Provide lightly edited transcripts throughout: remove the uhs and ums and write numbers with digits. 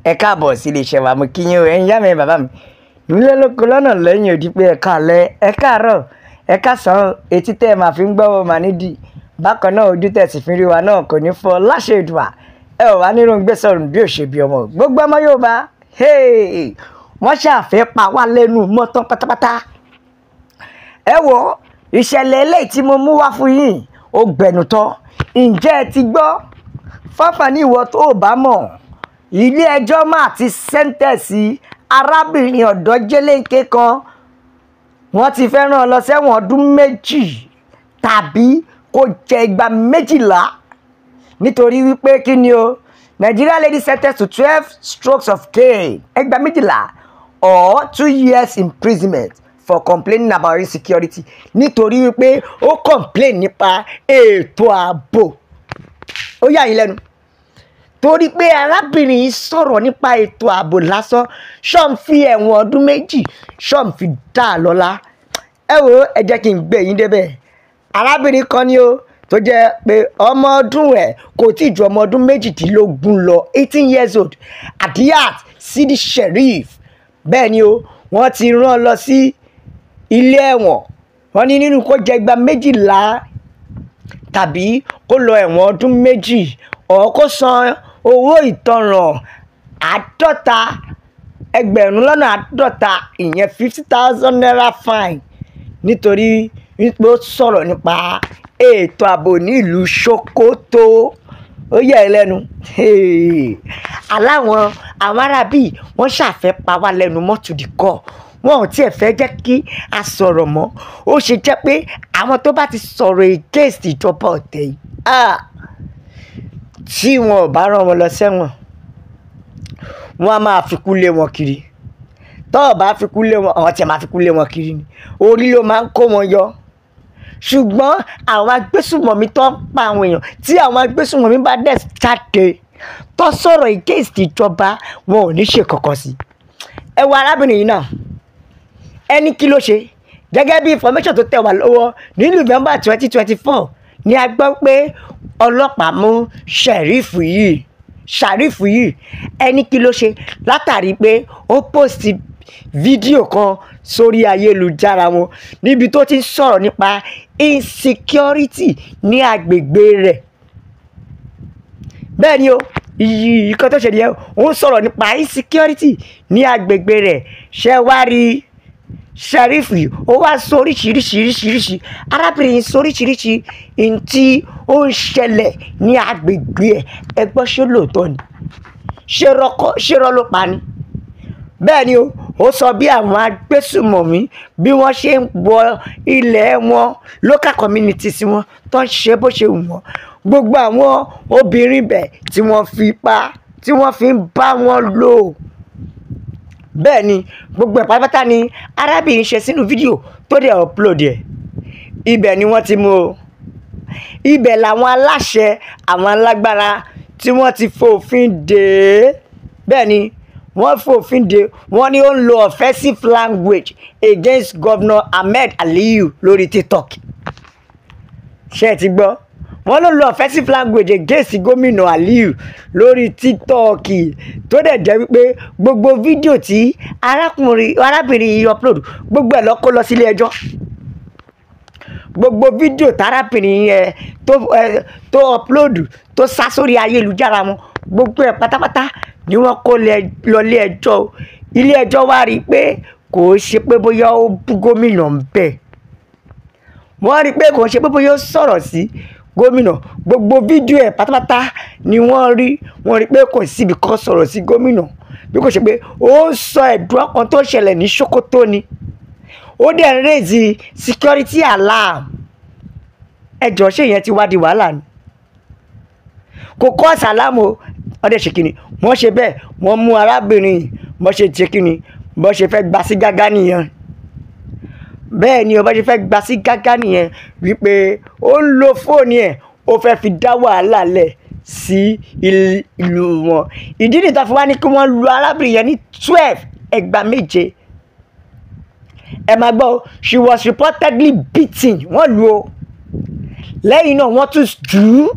Ẹ káàbọ̀ sí iléeṣẹ́ wa. Mo kí yín o, ẹ̀yin ìyá mi, bàbá mi nílé lóko lọ́nà lẹ́yìn òdì pé ẹ káalẹ́, ẹ káàárọ̀, ẹ káàsán. Etí tẹ́ ẹ máa fi ń gbọ́ mà nídìí bákan náà, ojú tẹ́ sì fi ń rí wa náà kò ní fọ́ láṣẹ Èdùà. Ẹ ò wá nírú gbé sọ̀rùn bí òṣèbí ọmọ gbogbo ọmọ Yorùbá. Wọ́n ṣàfẹ́ pa wá lẹ́nu mọ́tán pátápátá. Ẹ wo ìṣẹ̀lẹ̀ eléyìí tí mo mú wá fún yín, ó gbẹ̀nùtọ́. Ǹjẹ́ ẹ ti gbọ́? Fáfàní ìwọ tó o bá mọ̀, ilé ẹjọ́ máa ti sentence arábìnrin ọ̀dọ́ jẹ́lẹ́ńkẹ́ kan. Wọ́n ti fẹ́ rán lọ sẹ́wọ̀n ọdún 2 tàbí kó jẹ igba 12, nítorí wípé kí ni o? Nigeria lady sentenced to 12 strokes of cane, ẹgbàá 12, or 2 years imprisonment for complaining about insecurity, nítorí wípé ó complain nípa ètò ààbò. Ó yà yín lẹ́nu torí pé arábìnrin yìí sọ̀rọ̀ nípa ètò ààbò lásán, ṣọ́n fi ẹ̀wọ̀n ọdún 2, ṣọ́n fi dá a lọ́lá. Ẹ wo, ẹ jẹ́ kí n gbé yín débẹ̀. Arábìnrin kan ni ó tó jẹ́ pé ọmọ ọdún rẹ̀ kò tí ì ju ọmọ ọdún 18 lọ, 18 years old, Adiyat Sidi Sheriff. Bẹ́ẹ̀ ni o, wọ́n ti rán lọ sí ilé ẹ̀wọ̀n. Wọ́n ní nínú kó jẹ igba 12 tàbí kó lọ ẹ̀wọ̀n ọdún 2, ọ̀ kó san owó ìtanràn 50,000, ìyẹn ₦50,000 fine, nítorí wípé ó sọ̀rọ̀ nípa ètò ààbò nílùú Sokoto. Ó yà ẹ́ lẹ́nu aláwọn àwọn arábì wọ́n ṣàfẹ́ pa wá lẹ́nu mọ́ to the core. Wọn ò tiẹ̀ fẹ́ jẹ́ kí a sọ̀rọ̀ mọ́. Ó ṣe jẹ́ pé àwọn tó bá ti sọ̀rọ̀ against ìjọba ọ̀tẹ̀ yìí, tí wọn ò bá rán wọn lọ sẹ́wọ̀n, wọ́n á máa fikú lé wọn kiri. Tọ́ ọ̀ bá fikú lé wọn, àwọn tí a máa fikú lé wọn kiri ni orí ló máa ń kó wọn yọ. Ṣùgbọ́n àwọn agbésùmọ̀mí tó ń pa àwọn èèyàn, tí àwọn agbésùmọ̀mí bá dẹ̀ jáde tó sọ̀rọ̀ against ìjọba, wọn ò ní ṣe kankan sí. Ẹ wo arábìnrin yìí náà, ẹni kí ló ṣe? Gẹ́gẹ́ bí information tó tẹ̀ wá lọ́wọ́, ní November 2024 ni a gbọ́ pé ọlọ́pàá mú Sheriff yìí. Sheriff yìí, ẹni kí ló ṣe? Látàrí pé ó post fídíò kan sórí ayélujára wọn níbi tó ti ń sọ̀rọ̀ nípa insecurity ní agbègbè rẹ̀. Bẹ́ẹ̀ ni o, ìkan tó ṣe nìyẹn. Ó ń sọ̀rọ̀ nípa insecurity ní agbègbè rẹ̀. Ṣé wá rí Sheriff, ó wá sọ oríṣiríṣiríṣiríṣi, arábìnrin yìí sọ oríṣiríṣi ntí ó ń ṣẹlẹ̀ ní agbègbè ẹ̀. Ẹ gbọ́, ṣé lóòótọ́ ni? Ṣé rọ́ ló pa ni? Bẹ́ẹ̀ ni o, ó sọ bí àwọn agbésùmọ̀mí bí wọ́n ṣe ń wọ ilẹ̀ wọn, local communities wọn, tó ń ṣe bó ṣe wù wọ́n, gbogbo àwọn obìnrin bẹ̀ tí wọ́n fi pa, tí wọ́n fi ń bá wọn lò. Bẹ́ẹ̀ ni, gbogbo ẹ̀ pátápátá ni arábìnrin ṣe sínú fídíò tó dẹ̀ upload ẹ̀. Ibẹ̀ ni wọ́n ti mú o. Ibẹ̀ làwọn aláṣẹ, àwọn alágbára tí wọ́n ti fòfin dè é. Bẹ́ẹ̀ ni, wọ́n fòfin dè. Wọ́n ní ó ń lo offensive language against Governor Ahmed Aliyu lórí TikTok. Ṣé ẹ ti gbọ́? Wọ́n ló lo offensive language against gómìnà Aliyu lórí TikTok, tó dẹ̀ jẹ́ wípé gbogbo fídíò tí arákùnrin arábìnrin yìí upload, gbogbo ẹ̀ ló kó lọ sílé ẹjọ́. Gbogbo fídíò tárábìnrin yẹn tó upload, tó sá sórí ayélujára wọn, gbogbo ẹ̀ pátápátá ni wọ́n kó lọ ilé ẹjọ́. Ilé ẹjọ́ wá rí i pé kò ṣe pé bóyá ó bú gómìnà ń bẹ̀. Wọ́n rí i pé kò ṣe pé bóyá ó sọ̀rọ̀ sí gómìnà. Gbogbo fídíò ẹ̀ pátápátá ni wọ́n rí. Wọ́n rí i pé kò síbi kan sọ̀rọ̀ sí gómìnà, bí kò ṣe pé ó ń sọ ẹ̀dùn ọkàn tó ṣẹlẹ̀ ní Sokoto ni, ó dẹ̀ ń raise security alarm. Ẹjọ́, ṣé ìyẹn ti wá di wàhálà ni? Kò kọ́ sàlámù o. Wọ́n dẹ̀ ṣe kíni? Wọ́n ṣe bẹ́ẹ̀, wọ́n mú arábìnrin. Bọ́n ṣe ṣe kíni? Bọ́n ṣe fẹ́ gba sí gágá nìyẹn. Bẹ́ẹ̀ ni o, bọ́n ṣe fẹ́ gba sí gágá nìyẹn, wípé ó ń lo fóònù ẹ̀, ó fẹ́ fi dá wàhálà lẹ̀ sí ìlú wọn. Ìdí nìyí tó fi wá ní kí wọ́n lu arábìnrin yẹn ní 12, ẹgbàá 7. Ẹ máa gbọ́, she was reportedly beaten. Wọ́n lu o, lẹ́yìn náà wọ́n tún jù ú.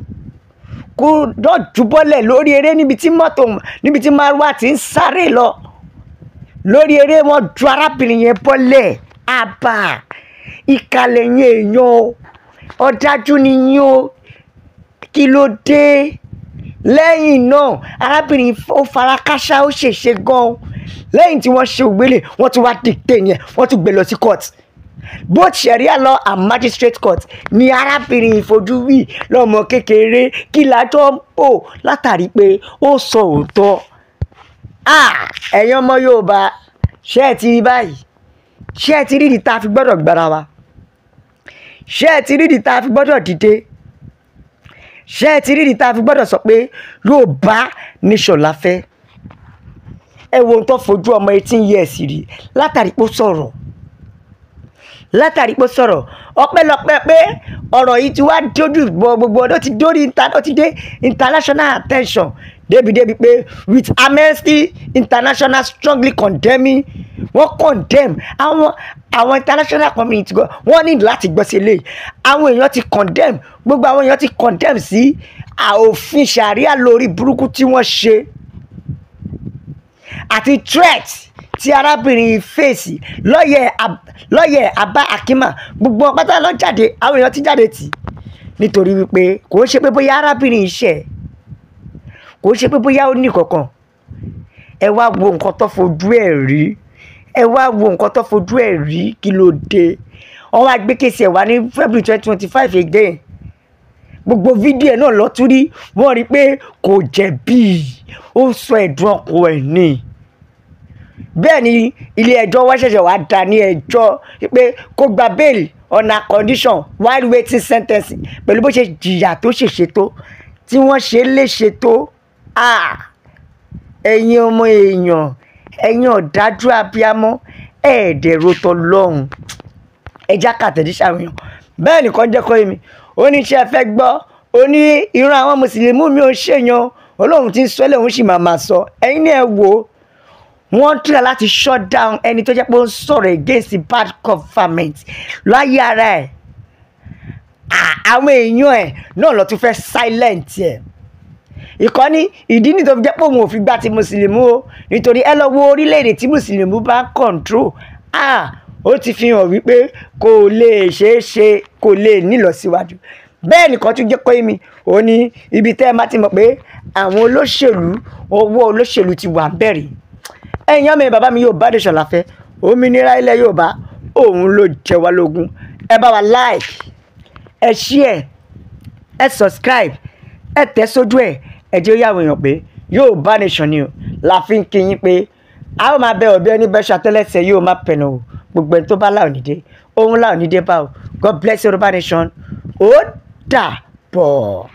Kó dọ́jú bọ́lẹ̀ lórí eré níbi tí mọ́tò, níbi tí márúwá ti ń sáré lọ lórí eré, wọ́n ju arábìnrin yẹn bọ́lẹ̀. Àbà ìkàlẹ̀ yẹn, èèyàn o, ọ̀dájú ni yín o, kí ló dé? Lẹ́yìn náà, arábìnrin ó fara káṣá, ó ṣèṣe gan-an. Lẹ́yìn tí wọ́n ṣe ògbélé, wọ́n tún wá dictate yẹn, wọ́n tún gbé lọ sí court. Both Sharia law and magistrate court ni arábìnrin ìfojúwì lọ́mọ kékeré. Kí lájọ́ ń pò látàrí pé ó sọ òótọ́? Ẹ̀yin ọmọ Yorùbá, ṣé ẹ ti rí báyìí? Ṣé ẹ ti rí ìdí tá a fi gbọ́dọ̀ gbára wa? Ṣé ẹ ti rí ìdí tá a fi gbọ́dọ̀ dìde? Ṣé ẹ ti rí ìdí tá a fi gbọ́dọ̀ sọ pé Yorùbá nation la fẹ́? Ẹ wo ohun tó fojú ọmọ 18 years rí látàrí pé ó sọ̀rọ̀, látàrí pé ó sọ̀rọ̀. Ọpẹ́lọpẹ́ pé ọ̀rọ̀ yìí ti wá dójú bọ gbogbo ọdún, ti dórí, ó ti dé international attention débi pé with Amnesty International strongly condemning. Wọ́n condemn àwọn international community gan, wọ́n ní láti gbọ́ sí eléyìí. Àwọn èèyàn ti condemn, gbogbo àwọn èèyàn ti condemn sí òfin Sharia lórí burúkú tí wọ́n ṣe àti threat tí arábìnrin fèsì. Lọ́yẹ̀ Abba Akima, gbogbo wọn pátá lọ jáde. Àwọn èèyàn ti jáde tì nítorí wípé kò ń ṣe pé bóyá arábìnrin iṣẹ́, kò ń ṣe pé bóyá ó ní kankan. Ẹ wá wo nǹkan tó fojú ẹ̀ rí, ẹ wá wo nǹkan tó fojú ẹ̀ rí. Kí ló dé? Wọ́n wá gbé case ẹ̀ wá ní February 2025 again. Gbogbo fídíò ẹ̀ náà lọ tún rí, wọ́n rí pé kò jẹ̀bi, ó sọ ẹ̀dùn ọkàn ẹ̀ ní. Bẹ́ẹ̀ ni ilé ẹjọ́ wá ṣẹ̀ṣẹ̀ wá dá ní ẹjọ́ pé kó gba bail on a condition while waiting sentencing. Pẹ̀lú bó ṣe jìyà tó, ṣèṣe tó, tí wọ́n ṣe léṣe tó, ẹ̀yin ọmọ èèyàn, ẹ̀yin ọ̀dájú abiyamọ, ẹ̀ẹ́dẹ̀rọ tọlọ́hun, ẹja kàtẹ́jíṣẹ́ àwọn èèyàn. Bẹ́ẹ̀ nìkan jẹ́ kọ́ mi, ó ní ṣe ẹ fẹ́ gbọ́? Ó ní ìran àwọn mùsùlùmí mi ò ṣèyàn Ọlọ́run tí ń sọ ẹlẹ́hùn sì máa máa sọ. Ẹ̀yin ní ẹ wò ó, wọ́n try láti shut down ẹni tó jẹ́ pé ó ń sọ̀rọ̀ against the bad government láyé ara ẹ̀. Àwọn èèyàn ẹ̀ náà lọ tún fẹ́ silent ẹ̀. Ìkọ́ni ìdí ní tó fi jẹ́ pé òun ò fi gbá ti mùsùlùmí o, nítorí ẹ lọ wo orílẹ̀-èdè tí mùsùlùmí bá ń control, ó ti fi hàn wípé kò lè ṣeé ṣe, kò lè nílọsíwájú. Bẹ́ẹ̀ nìkan tún jẹ́ kọ́ mi, ó ní ibi tẹ́ ẹ má ti mọ̀ pé àwọn olóṣèlú, owó olóṣèlú ti wà bẹ̀rẹ̀. Ẹ̀yin ọmọ bàbá mi, Yorùbá nation la fẹ́. Òmìnira ilẹ̀ Yorùbá, òun ló jẹ wá lógún. Ẹ bá wa like, ẹ share, ẹ subscribe, ẹ tẹ̀ sójú ẹ̀, ẹ jẹ́ ó yà àwọn èèyàn pé Yorùbá nation ni o la fi ń kí yín pé a ó máa bẹ òbí ẹni bẹ́ẹ̀ ṣàtẹ́lẹsẹ̀ yóò máa pẹ̀nà o. Gbogbo ẹni tó bá láò ní dé, òun láò ní dé bá o. God bless Yorùbá nation. Ó dàbọ̀.